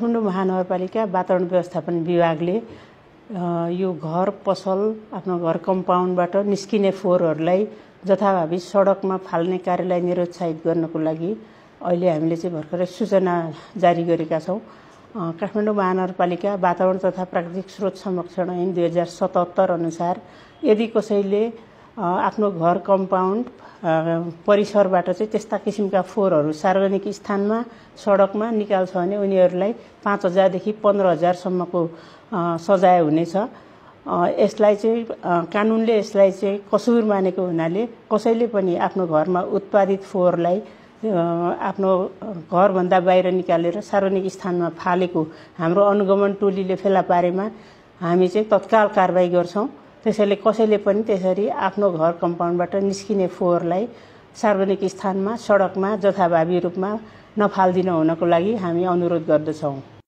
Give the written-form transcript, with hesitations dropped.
काठमाडौँ महानगरपालिका वातावरण व्यवस्थापन विभागले यो घर पसल आफ्नो घर कम्पाउन्डबाट निस्किने फोहोरहरूलाई जथाभावी सडकमा फाल्ने कार्यलाई निरुत्साहित गर्नको लागि अहिले हामीले चाहिँ भर्खरै सूचना जारी गरेका छौं। काठमाडौँ महानगरपालिका वातावरण तथा प्राकृतिक स्रोत संरक्षण ऐन 2077 अनुसार यदि कसैले आफ्नो घर कम्पाउन्ड परिसरबाट चाहिँ त्यस्ता किसिमका फोहोरहरू सार्वजनिक स्थानमा सडकमा निकाल्छ भने उनीहरूलाई 5,000 देखि 15,000 सम्मको सजाय हुनेछ। यसलाई चाहिँ कानुनले यसलाई चाहिँ कसुर मानेको हुनाले कसैले पनि आफ्नो घरमा उत्पादित फोहोरलाई आफ्नो घरभन्दा बाहिर निकालेर सार्वजनिक स्थानमा फालेको हाम्रो अनुगमन टोलीले फेला पारेमा हामी चाहिँ तत्काल कारबाही गर्छौं। त्यसैले कसैले पनि त्यसरी आफ्नो घर कम्पाउन्डबाट निस्किने फोहोरलाई सार्वजनिक स्थानमा सडकमा जथाभावी रूपमा नफाल्दिन हुनको लागि हामी अनुरोध गर्दछौं।